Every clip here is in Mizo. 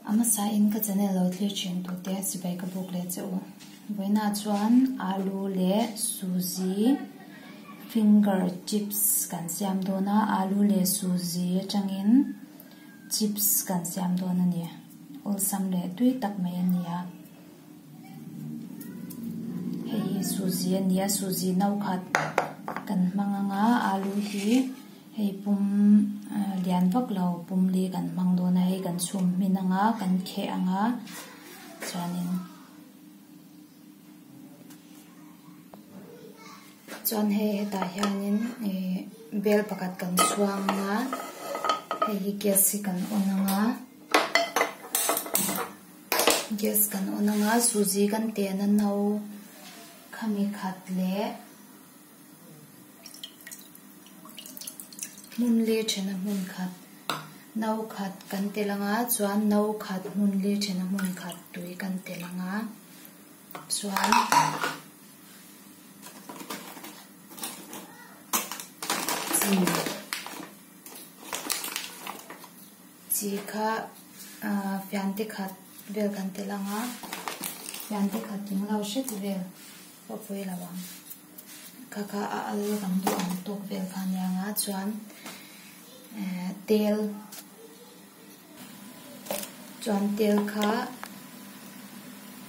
A hmasa in ka channel lo thlir thin tute sipai ka buk leh che u. Vawiinah chuan alu leh suzi finger chips kan siam dawn a, alu leh suzi atangin chips kan siam dawn a ni. Awlsam leh tui tak mai a ni a. Hei hi suzi a ni a, suzi no khat kan hmang anga alu hi hei pum lian vak lo pum li kan hmang dawn a, hei kan chhum hmin anga kan kheh anga chuanin chuan hei hetah hianin ih bel pakhat kan chhuang anga hei hi gas hi kan on anga. Gas kan on anga suzi kan tena no khami khat leh hmun li thena hmun khat no khat kan tel anga chuan no khat hmun li thena hmun khat tui kan tel anga chuan chi. Chi kha ahh fiante khat vel kan tel ang a, fiante khat tling lo hret vel pawh pawi lo ang. Kha kha a al kan duh ang tawk vel kha a nia ang a chuan ehh tel chuan tel kha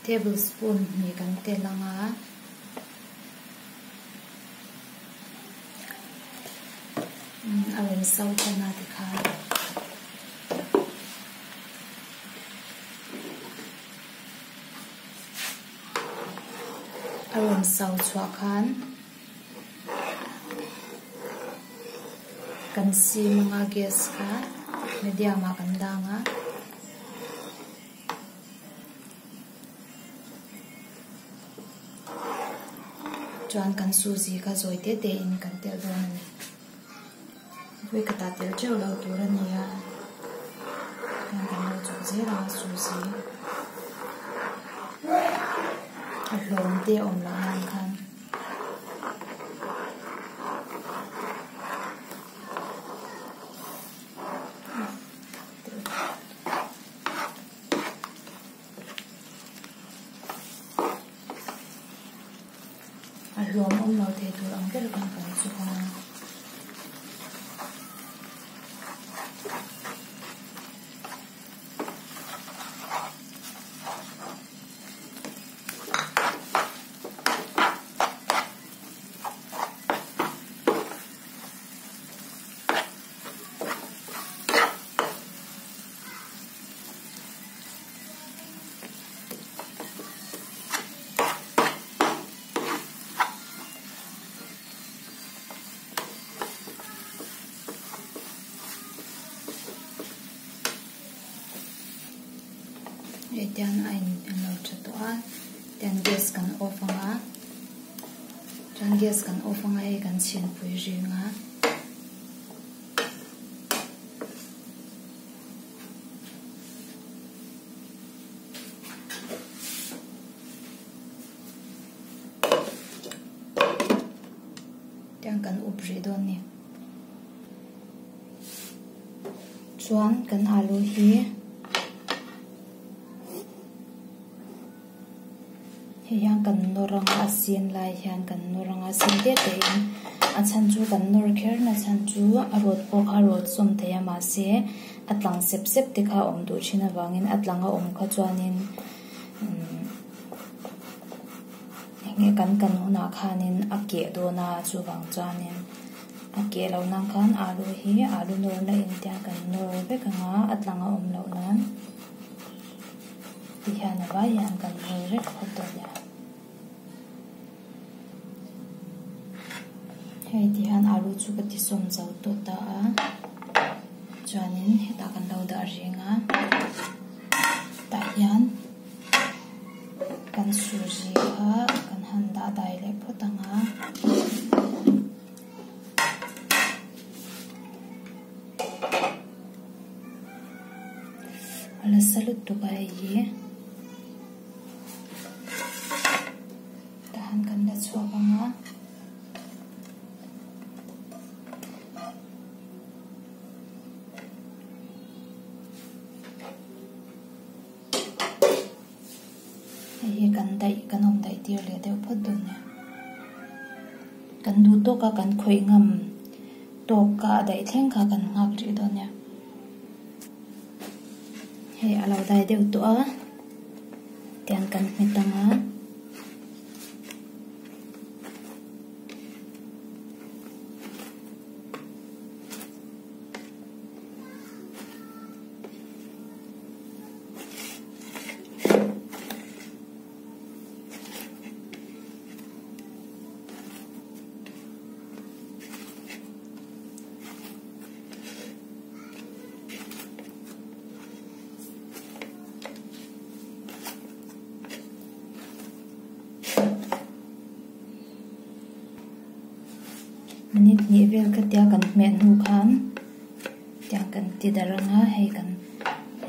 table spoon hnih kan tel ang a. A rawn so tan a tikhan a rawn so chhuah khan kan sim anga gas kha medium ah kan dang a. Chuan kan suzi kha zawi te te in kan telh dawn a ni. Vawi khatah telh teuh loh tur a ni a, chuan kan lo chawk zel ang a suzi a hlawm te a awm loh nan khan. A hlawm awm lo thei tur ang ber khan kan chuk a. Hei tian a in englo tha tawh a tian gas kan off ang a chuan gas kan off ang a hei kan chhinpui ring a. Tiang kan up rih dawn ni. Chuan kan alu hi hei hian kan nawr anga a sin lai hian kan nawr anga a sin te te in a chhan chu kan nawr kher na chhan chu a rawt pawh kha a rawt sawm thei a mahse a tlang sep sep te kha a awm duh thin avangin a tlang a awm kha chuanin umm enge kan kan hunah khanin a keh dawn a chuvang chuanin a keh loh nan khan alu hi alu nawr na in te kan nawr vek ang a a tlang a awm loh nan. Ti hian a vai hian kan hawi vek phawt dawn nia. Hei ti hian alu chu ka ti sawm zo tawh ta a, chuanin hetah kan lo dah reng a, tah hian kan suzi kha kan han dah dai leh phawt ang a. A la sa lutuk a hei hi tah hian kan la chhuak ang a. Hei hi kan daih kan awm daih tir leh deuh phawt dawn nia. Kan duh tawk a kan khawih ngam tawk a daih thleng kha kan nghak rih dawn nia. Hei a lo dai deuh tawh a tiang kan hmet ang a. Minute hnih vel ka tia kan hmeh hnu khan tiang kan ti darh ang a hei kan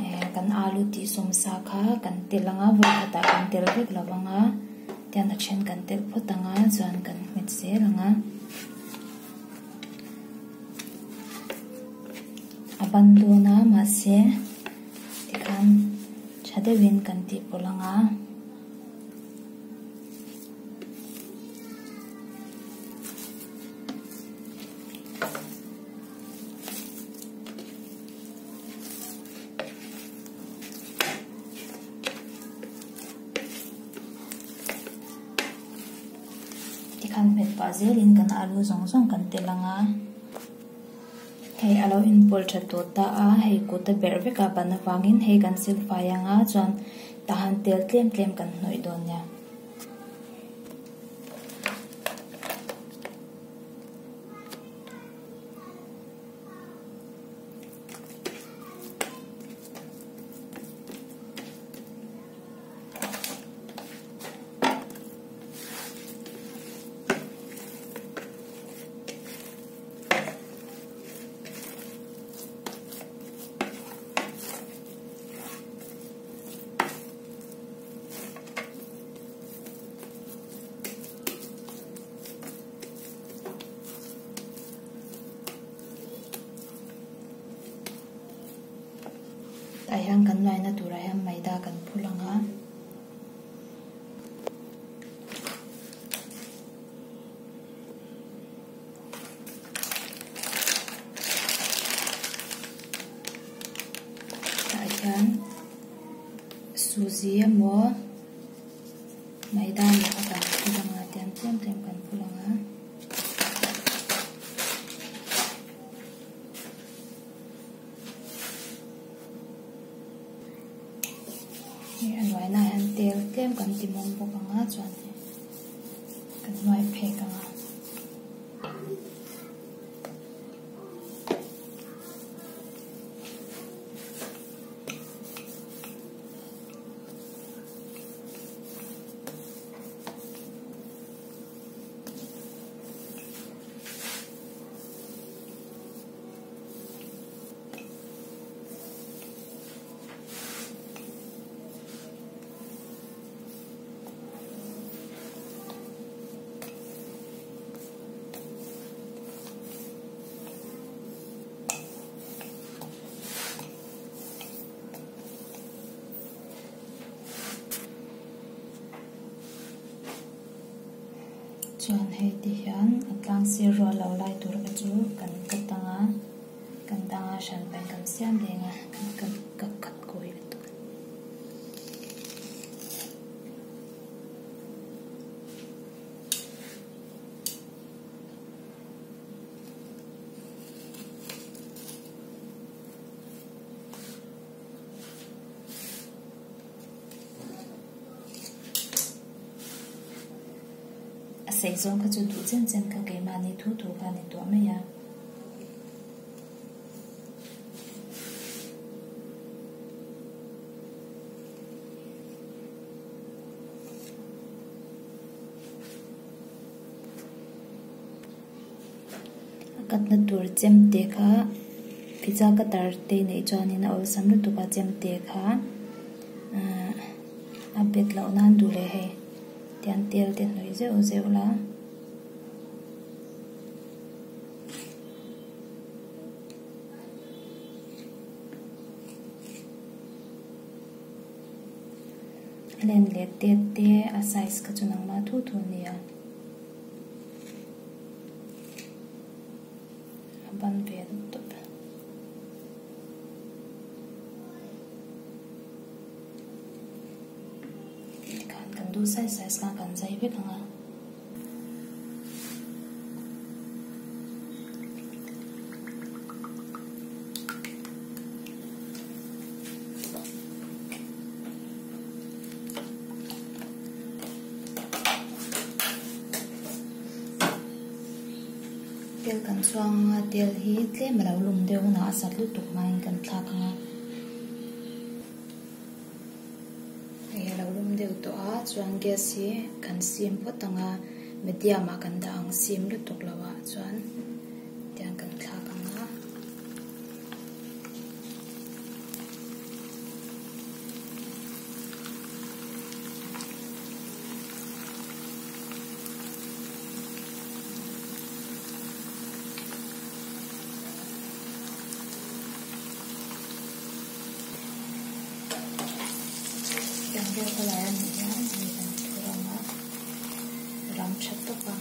eh kan alu tih sawm sa kha kan telh ang a vawi khatah kan telh vek lo ang a tiang a then kan telh phawt ang a chuan kan hmet zel ang a a ban dawn a mahse tikhan tha deuhin kan tih pawlh ang a. Tikhan hmet pah zelin kan alu zawng zawng kan tel ang a hei a lo inpawlh tha tawh ta a hei kut a berh vek a ban avangin hei kan silfai ang a chuan tahan tel tlem tlem kan hnawih dawn nia. Tah hian kan laina turah hian maida kan phul ang a. Tah hian suzi emaw maida emaw kha kan phul ang a tiang tlem tlem kan phul ang a. Hei a hnuaina ah hian tel tlem kan ti mawm bawk ang a chuan kan hnuai phek ang a. Chuan hei ti hian a tlang sir rual lo lai tur kha chu kan cut ang a kan dang a hran pahin kan siam reng a kan ka cut kawi lutuk a. A sei zawng kha chu duh chen chen kha keimahni thu thu kha a ni tuah mai a. A katna tur chemte kha pizza cutter te neih chuanin a awlsam lutuk a chemte kha ahh a bet loh nan duh leh hei tiang tel te hnawih zeuh zeuh la. A len leh tet te a size kha chu nangmah thu thu a nia. A ban ve deuh tawp a. Tikhan kan duh size size khan kan zai vek ang a. Tel kan chhuang anga tel hi tlem a lo lum deuh hunah a sat lutuk hmain kan thlak ang a. Hei a lo lum deuh tawh a chuan gas hi kan sim phawt ang a medium ah kan dah ang sim lutuk lo ah chuan tiang kan thlak ang a. Tiang vel colour a nih hian hei kan thur ang a rang tha tawk a.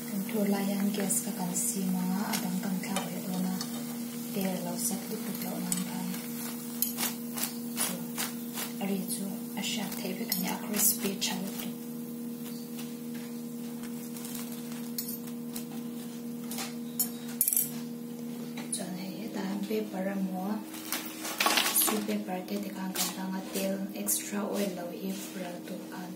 Kan thur lai hian gas kha kan sim ang a a dang kan thlak leh dawn a tel a lo sat lutuk loh nan khan chu a ri chu a hriat theih vek a ni a crispy tha lutuk. Chuan hei hetah hian paper emaw tissue paper te tikhan kan hmang a tel extra oil lo hi ral tur khan.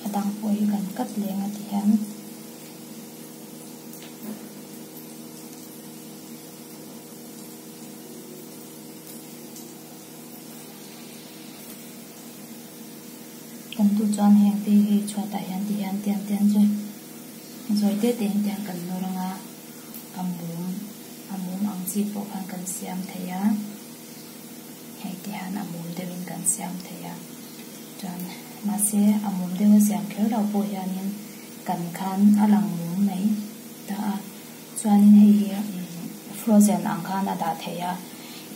A dang pawh hi kan cut leng a ti hian. Kan duh chuan heng te hi chhuatah hian ti hian tiang tiang chu zawi te te in tiang kan nawr ang a a mum a mum ang chi pawh khan kan siam thei a hei te hian a mum deuhin kan siam thei a chuan mahse a mum deuh a siam kher loh pawh hianin kan khan a lang mum mai ta a. Chuanin hei hi frozen ang khan a dah theih a,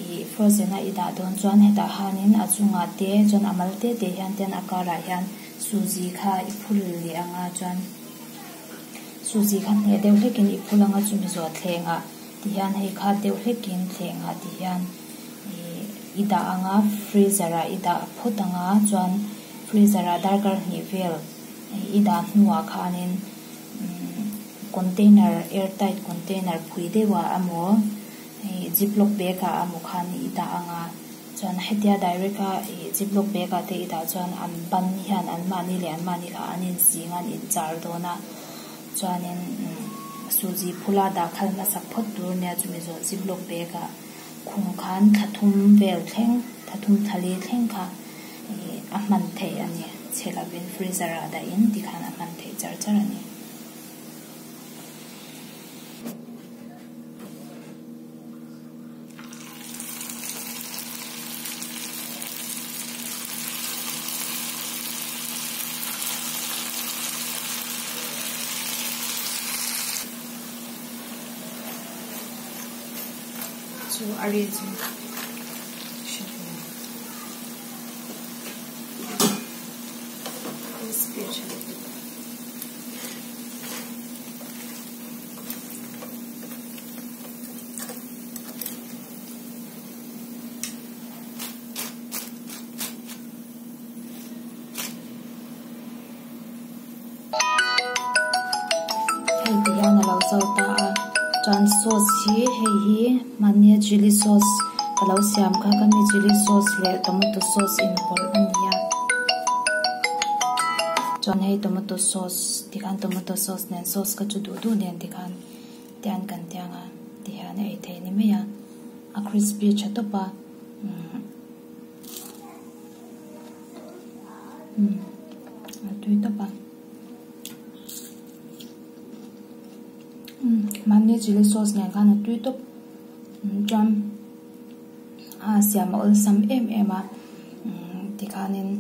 ih frozen a i dah dawn chuan hetah hanin a chungah te chuan a mal te te hian ten a karah hian suzi kha i phul leh ang a chuan suzi kha hneh deuh hlekin i phul ang a chumi zawh thlengah ti hian hei kha deuh hlekin thlengah ti hian ih i dah ang a freezer ah i dah phawt ang a chuan freezer ah darkar hnih vel i dah hnuah khanin. Container airtight container phui deuh ah emaw ih ziplock bag ah emaw khan i dah ang a chuan hetia direct a ih ziplock bag ah te i dah chuan an ban hian an mahni leh an mahni kha an inzing a an inchar dawn a chuanin suzi phula dah khal hmasak phawt tur ania chumi zawh ziplock bag ah khum khan thla thum vel thleng thla thum thla li thleng kha ih a hman theih a ni chhe lovin freezer ah dahin tikhan a hman theih char char a ni. Chu a ri chu hre thei ang. Crispy a tha lutuk. Hei ti hian a lo zo ta a chuan sauce hi hei hi mahnia chilli sauce ka lo siam kha ka mi chilli sauce leh tomato sauce inpawlh a ni a. Chuan hei tomato sauce tikhan tomato sauce nen sauce kha chu duh duh nen tikhan tian kan tiang a tihian a ei theih a ni mai a a crispy tha tawp a umm umm a tui tawp a umm mahni chilli sauce nen khan a tui tawp chuan a siam a awlsam em em a umm tikhanin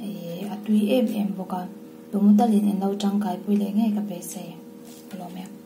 ihh a tui em em bawk a. Tumu talin in lo tangkai pui leh ngei ka beisei alawm e.